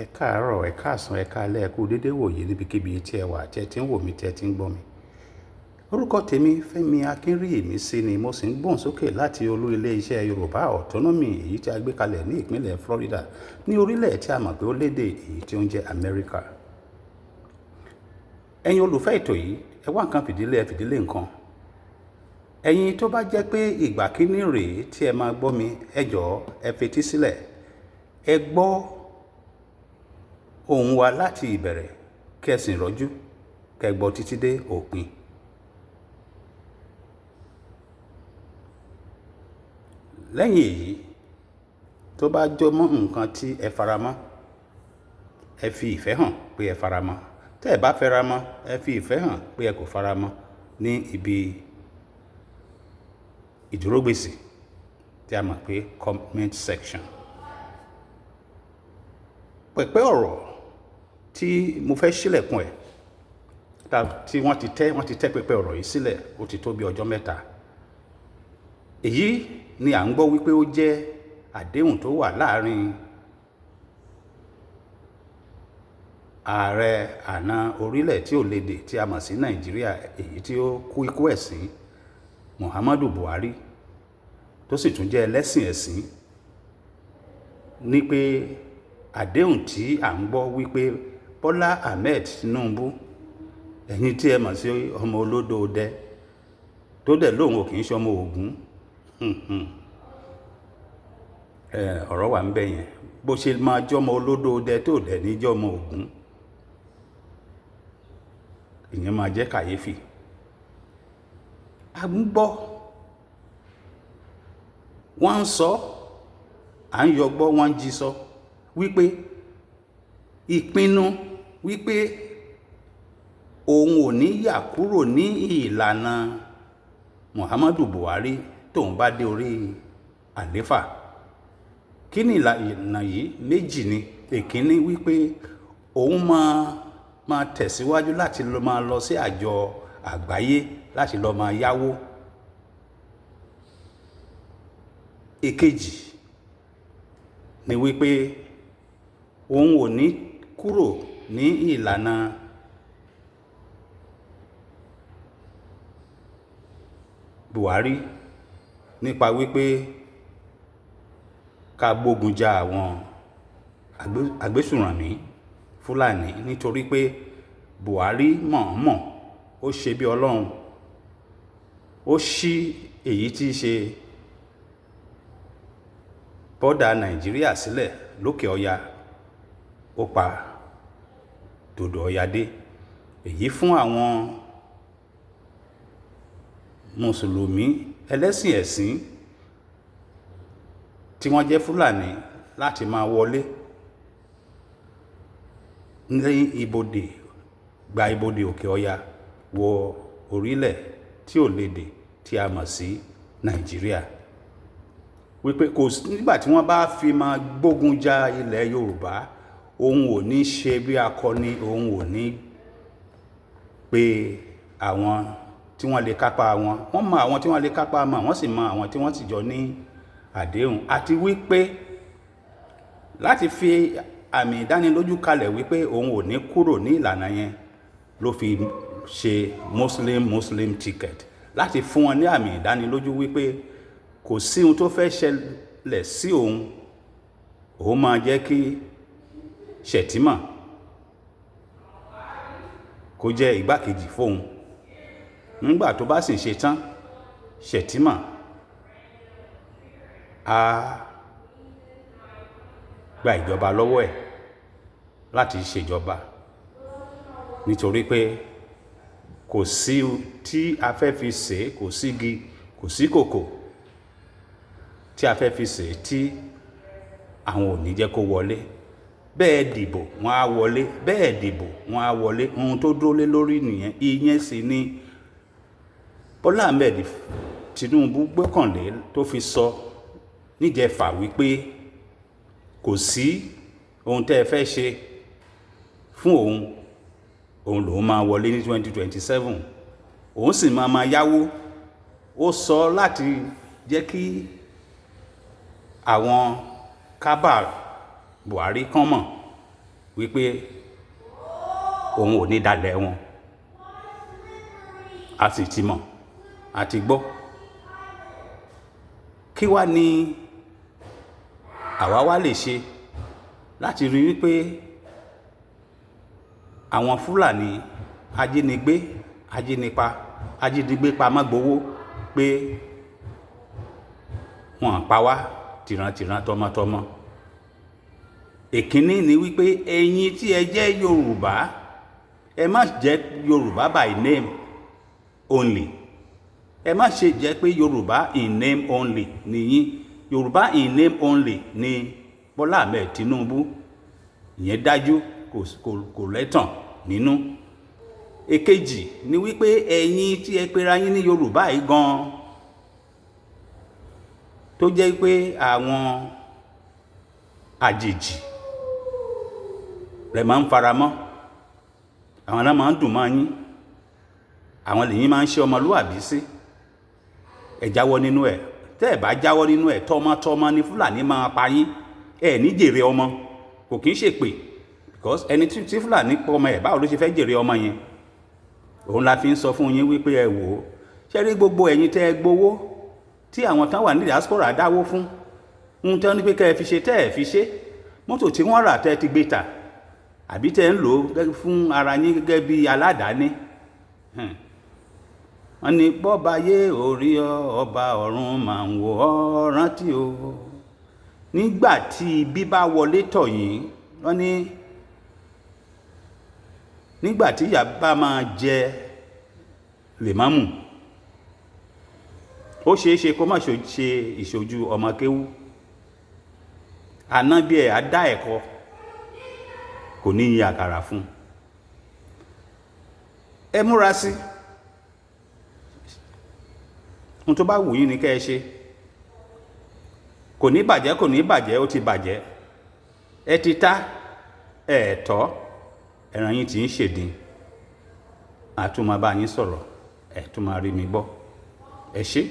Ẹ káàárọ̀, ẹ̀ káàsán, ẹ̀ káalẹ́, ẹ kú dédé wòyí níbikíbi tí ẹ wà, tí ẹ ti ń wò mí, tí ẹ ti ń gbọ́ mi. Orúkọ tèmi Fẹ́mi Akínríyìmísí ni mo sì ń gbóhùn sókè láti olú ilé iṣẹ́ Yorùbá Autonomy èyí tí a gbé kalẹ̀ ní ìpínlẹ̀ Florida ní orílẹ̀ tí a mọ̀ pé ó lédè èyí tí ó ń jẹ́ Amẹ́ríkà. Ẹ̀yin olùfẹ́ ètò yìí, ẹ wá nǹkan fìdílé, ẹ fìdílé nǹkan. Ẹ̀yin tó bá jẹ́ pé ìgbà kíní rèé tí ẹ máa gbọ́ mi, ẹ jọ̀ọ́ ẹ fetí sílẹ̀. Ẹ gbọ́ ohùn wa láti ìbẹ̀rẹ̀ kí ẹ sì rọ́jú kẹ́ gbọ́ títí dé òpin. Lẹ́yìn èyí, tó bá jọ mọ́ nǹkan tí ẹ faramọ́, ẹ fi ìfẹ́ hàn pé ẹ faramọ́. Tẹ́ ẹ bá faramọ́, ẹ fi ìfẹ́ hàn pé ẹ kò faramọ́ ní ibi ìdúrógbèsì tí a mọ̀ pé comment section. Pẹ̀pẹ́ ọ̀rọ̀ tí mo fẹ́ ṣílẹ̀kùn ẹ̀, tí wọ́n ti tẹ́ pẹpẹ ọ̀rọ̀ yìí sílẹ̀, ó ti tó bí ọjọ́ mẹ́ta. Èyí ni à ń gbọ́ wípé ó jẹ́ àdéhùn tó wà láàárín ààrẹ àná orílẹ̀ tí ò lédè tí a mọ̀ sí Nàìjíríà, èyí tí ó kú ikú ẹ̀sín, Muhammadu Buhari, tó sì tún jẹ́ ẹlẹ́sìn ẹ̀sín, ní pé àdéhùn tí à ń gbọ́ wípé Bọ́lá Ahmed Tinubu, ẹ̀yin tí ẹ mọ̀ sí ọmọ olódò dẹ, tó dẹ̀ lóun ò kì í ṣe ọmọ Ògún. Ọ̀rọ̀ wà ń bẹ yẹn. Bó ṣe máa jọmọ olódò dẹ tó dẹ̀ ní jọmọ Ògún, ìyẹn máa jẹ́ kàyéfì. A ń gbọ́, wọ́n ń sọ, à ń yọ gbọ́, wọ́n ń jí sọ wípé ìpinnu wípé òun ò ní yà kúrò ní ìlànà Muhammadu Buhari tóun bá dé orí àléfà. Kí ni ìlànà yìí? Méjì ni. Èkíní wípé òun máa tẹ̀síwájú láti lọ máa lọ sí àjọ àgbáyé láti lọ máa yáwó. Èkejì ni wípé òun ò ní kúrò ní ìlànà Buhari nípa wípé ká gbógun ja àwọn agbésùnmọ̀mí Fúlàní, nítorí pé Buhari mọ̀ọ́mọ̀ ó ṣe bí Ọlọ́run, ó ṣí èyí tí í ṣe bọ́dà Nàìjíríà sílẹ̀ lókè Ọya, ó pa dòdò Ọya dé. Èyí fún àwọn Mùsùlùmí ẹlẹ́sìn ẹ̀sín tí wọ́n jẹ́ Fúlàní láti máa wọlé ní ibodè, gba ibodè òkè Ọya wọ orílẹ̀ tí ò lédè tí a mọ̀ sí Nàìjíríà. Wípé kò sí nígbà tí wọ́n bá fi máa gbógun ja ilẹ̀ Yorùbá, òun ò ní ṣe bí akọni, òun ò ní pé àwọn tí wọ́n lè kápá wọn. Wọ́n mọ àwọn tí wọ́n lè kápá mọ̀, wọ́n sì mọ àwọn tí wọ́n sì jọ ní àdéhùn. Àti wípé láti fi àmì ìdánilójú kalẹ̀ wípé òun ò ní kúrò ní ìlànà yẹn ló fi ṣe Muslim Muslim ticket, láti fún wọn ní àmì ìdánilójú wípé kò sí ohun tó fẹ́ ṣẹlẹ̀ sí òun, òun máa jẹ́ kí Shettima kó jẹ́ igbákejì fóun. Nígbà tó bá sì ṣe tán, Shettima á gba ìjọba lọ́wọ́ ẹ̀ láti ṣèjọba, nítorí pé kò sí tí a fẹ́ fi ṣe, kò sí igi, kò sí kòkò tí a fẹ́ fi ṣe tí àwọn ò ní jẹ́ kó wọlé. Bẹ́ẹ̀ dìbò, wọ́n á wọlé. Bẹ́ẹ̀ dìbò, wọ́n á wọlé. Ohun tó dúró lé lórí nìyẹn. Ìyẹn sì ni Bọ́lá Ahmed Tinubu gbọ́kànlé tó fi sọ níjẹ̀fà wípé kò sí ohun tẹ́ ẹ fẹ́ ṣe fún òun, òun lòun máa wọlé ní 2027, òun sì máa yáwó. Ó sọ láti jẹ́ kí àwọn cabal Buhari kàn mọ̀. wípé òun ò ní dalẹ̀ wọn. A sì ti mọ̀, a ti gbọ́. Kí wá ní àwa wá lè ṣe láti rí wípé àwọn Fúlàní ajínigbé, ajínipa, ajínigbé pamọ́ gbowó pé wọ́n pa wá tìrantìran tọmọtọmọ? Èkínní ni wípé ẹ̀yin tí ẹ jẹ́ Yorùbá, ẹ má jẹ́ Yorùbá by name only. Ẹ má ṣe jẹ́ pé Yorùbá in name only nìyín. Yorùbá in name only ni Bọ́lá Ahmed Tinubu. Ìyẹn dájú, kò lẹ́tàn nínú. Èkejì ni wípé ẹ̀yin tí ẹ pera yín ní Yorùbá yìí gan, tó jẹ́ pé àwọn àjèjì rẹ̀ máa ń faramọ́, àwọn náà máa ń dùn mọ́ yín, àwọn lèyìn máa ń ṣe ọmọlúwàbí sí, ẹ jáwọ́ nínú ẹ̀. Tẹ́ ẹ bá jáwọ́ nínú ẹ̀, tọmọtọmọ ní Fúlàní máa pa yín. Ẹ ní jèrè ọmọ. Kò kí ń ṣèpè, because ẹni tí Fúlàní pọ̀ ọmọ ẹ̀, báwo ló ṣe fẹ́ jèrè ọmọ yẹn? Òun la fi ń sọ fún yín wípé ẹ wò ó, ṣé rí gbogbo ẹ̀yin tẹ́ ẹ gbowó tí àwọn tán wà ní diaspora dáwó fún ń tán ní pé kẹ́ ẹ fi ṣe, tẹ́ ẹ fi ṣe, mọ́tò tí wọ́n rà tẹ́ ẹ ti gbé tà àbí tẹ́ ń lò ó fún ara yín gẹ́gẹ́ bí aládàáni. Wọ́n ní bọ́ba yé orí ọ, ọba ọ̀run máa ń wò ọ́, rántí o. Nígbà tí ibi bá wọlé tọ̀ yín, wọ́n ní nígbà tí ìyà bá máa jẹ lèmámù, ó ṣeé ṣe kó má ṣe ìṣojú ọmọ kéwú. Ànábì ẹ̀ á dá ẹ̀kọ́, kò ní yin àkàrà fún un. Ẹ múra sí ohun tó bá wù yín ni kẹ́ ẹ ṣe. Kò ní bàjẹ́, kò ní bàjẹ́, ó ti bàjẹ́. Ẹ ti ta ẹ tọ́, ẹran yín ti ń ṣèdín. Àtúmọ̀ bá yín sọ̀rọ̀, ẹ tún máa rí mi gbọ́. Ẹ ṣé.